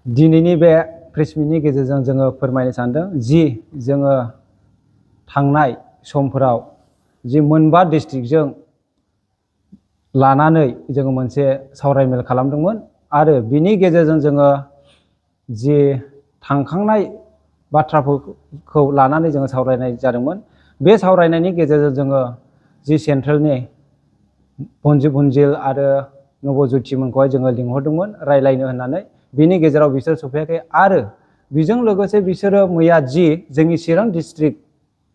दिनैनि बे प्रेस मिटनि गेजेरजों जोङो फोरमायनो सानदों जि जोङो थांनाय समफोराव जि मोनबा डिस्ट्रिक्टजों लानानै जोङो मोनसे सावरायमेल खालामदोंमोन आरो बिनि गेजेरजों जोङो जि थांखांनाय बाथ्राफोरखौ लानानै जोङो सावरायनाय जादोंमोन। बे सावरायनायनि गेजेरजों जोङो जि सेन्ट्रेलनि बनजिब हुनजिल आरो नबज्योतिमोनखौहाय जोङो लिंहरदोंमोन रायलायनो होननानै। बिनि गेजेराव बिसोर सफैयाखै आरो बेजों लोगोसे बिसोरो मैया जि जोंनि चिरां डिस्ट्रिक्ट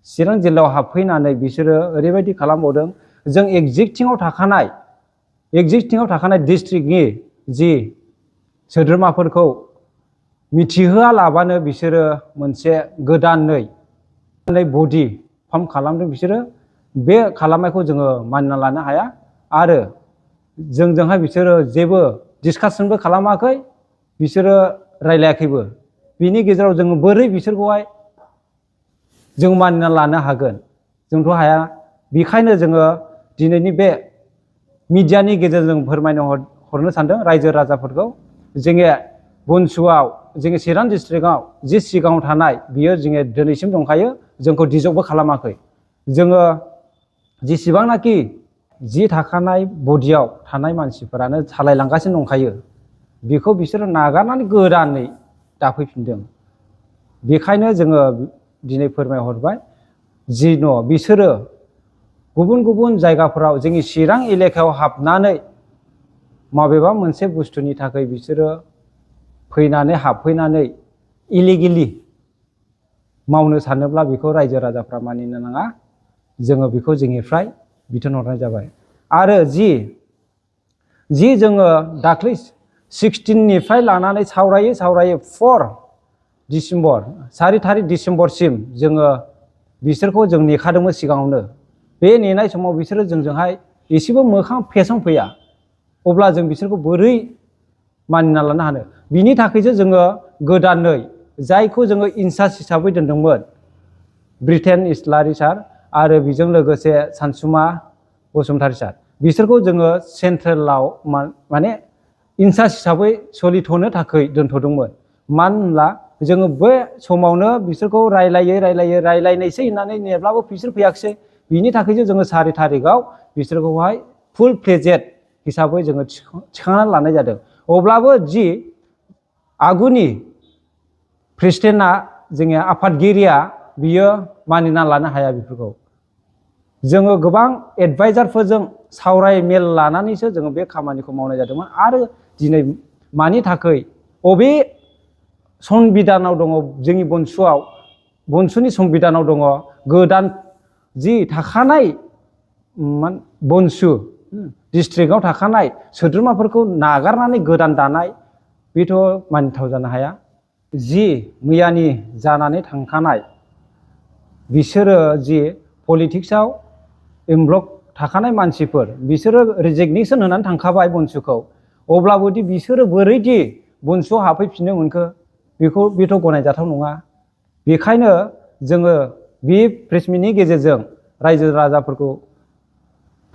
चिरां जिल्लायाव हाबफैनानै बिसोरो ओरैबायदि खालामबावदों, जों एक्जिस्टिङाव थाखानाय डिस्ट्रिक्टनि जि सोद्रोमाफोरखौ मिथिहोआलाबानो बिसोरो मोनसे गोदानै बडि फर्म खालामदों। बिसोरो बे खालामनायखौ जोङो मानिना लानो हाया आरो जोंजोंहाय बिसोरो जेबो डिसकासनबो खालामाखै, बिसोरो रायलायाखैबो। बिनि गेजेराव जोङो बोरै बिसोरखौहाय जों मानिना लानो हागोन? जोंथ' हाया। बेखायनो जोङो दिनैनि बे मिडियानि गेजेरजों फोरमायनो हरनो सानदों रायजो राजाफोरखौ। जोङो बनसुआव जोङो चिरां डिस्ट्रिक्टआव जि सिगाङाव थानाय बियो जोङो दिनैसिम दंखायो, जोंखौ डिजल्टबो खालामाखै। जोङो जेसेबांनाखि जि थाखानाय बडियाव थानाय मानसिफोरानो सालायलांगासिनो दंखायो, बेखौ बिसोरो नागारनानै गोदानै दाफैफिनदों। बेखायनो जोङो दिनै फोरमायहरबाय जि बिसोरो गुबुन गुबुन जायगाफोराव जोंनि चिरां एलेकायाव हाबनानै माबेबा मोनसे बुस्थुनि थाखाय बिसोरो हाबफैनानै इलिगेलि मावनो सानोब्ला बेखौ रायजो राजाफ्रा मानिनो नाङा। जोङो बेखौ जोंनिफ्राय बिथोन हरनाय जाबाय। आरो जि जोङो दाख्लै 16निफ्राय लानानै सावरायै 4 डिसेम्बर 4 थारिख डिसेम्बरसिम जोङो बिसोरखौ जों नेखादोंमोन सिगाङावनो। बे नेनाय समाव बिसोरो जोंजोंहाय एसेबो मोखां फेसनफैया, अब्ला जों बिसोरखौ बोरै मानिना लानो हानो? बिनि थाखायसो जोङो गोदानै जायखौ जोङो इनचार्ज हिसाबै दोनदोंमोन ब्रिटेन इस्लारि सार आरो बेजों लोगोसे सानसुमा बसुमतारी सार, बिसोरखौ जोङो सेन्ट्रेलाव माने इनचार्ज हिसाबै सोलिथ'नो थाखाय दोनथ'दोंमोन। मानो होनब्ला जोङो बे समावनो बिसोरखौ रायलायनायसै होननानै नेब्लाबो बिसोर फैयाखिसै। बिनि थाखायसो जोङो 4 थारिखआव बिसोरखौहाय फुल फ्लेजेड हिसाबै जोङो थिखांनानै लानाय जादों। अब्लाबो जि आगुनि प्रेसिडेन्टआ जोंनि आफादगिरिया बियो मानिना लानो हाया। बेफोरखौ जोङो गोबां एडभाइजारफोरजों सावरायमेल लानानैसो जोङो बे खामानिखौ मावनाय जादोंमोन। आरो दिनै मानि थाखाय बबे संबिधानाव दङ जोंनि बनसुनि संबिधानाव दङ गोदान जि थाखानाय बनसु डिस्ट्रिक्टआव थाखानाय सोद्रोमाफोरखौ नागारनानै गोदान दानाय, बेथ' मानिथाव जानो हाया। जि मैयानि जानानै थांखानाय बिसोरो जि पलिटिक्सआव इनभल्भ थाखानाय मानसिफोर, बिसोरो रिजिगनेसन होनानै थांखाबाय बनसुखौ। अब्लाबोदि बिसोरो बोरैदि बनसुआव हाबफैफिननो मोनखो, बेथ' गनायजाथाव नङा। बेखायनो जोङो बे प्रेस मिटनि गेजेरजों रायजो राजाफोरखौ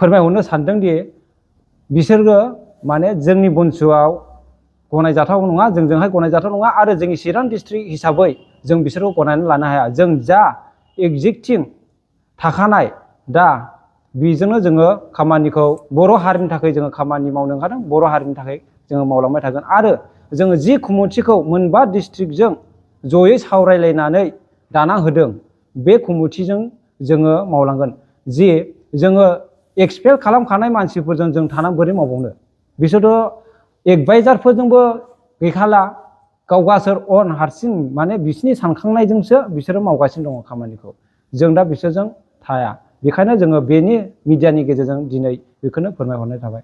फोरमायहरनो सानदोंदि बिसोरो माने जोंनि बनसुआव गनायजाथाव नङा, जोंजोंहाय गनायजाथाव नङा आरो जोंनि चिरां डिस्ट्रिक्ट हिसाबै जों बिसोरखौ गनायनानै लानो हाया। जों जा एक्जिस्टिं थाखानाय दा बेजोंनो जोङो खामानिखौ बर' हारिनि थाखाय जोङो खामानि मावनो ओंखारदों, बर' हारिनि थाखाय जोङो मावलांबाय थागोन। आरो जोङो जि कमिटिखौ मोनबा डिस्ट्रिक्टजों जयै सावरायलायनानै दाना होदों, बे कमिटिजों जोङो मावलांगोन। जि जोङो एक्सपेक्ट खालामखानाय मानसिफोरजों जों थानानै बोरै मावबावनो? बिसोरथ' एडभाइजारफोरजोंबो गैखाला, गावसोर हारसिं माने बिसिनि सानखांनायजोंसो बिसोरो मावगासिनो दङ खामानिखौ। जों दा बिसोरजों थाया। बेखायनो जोङो बेनि मिडियानि गेजेरजों दिनै बेखौनो फोरमायहरनाय थाबाय।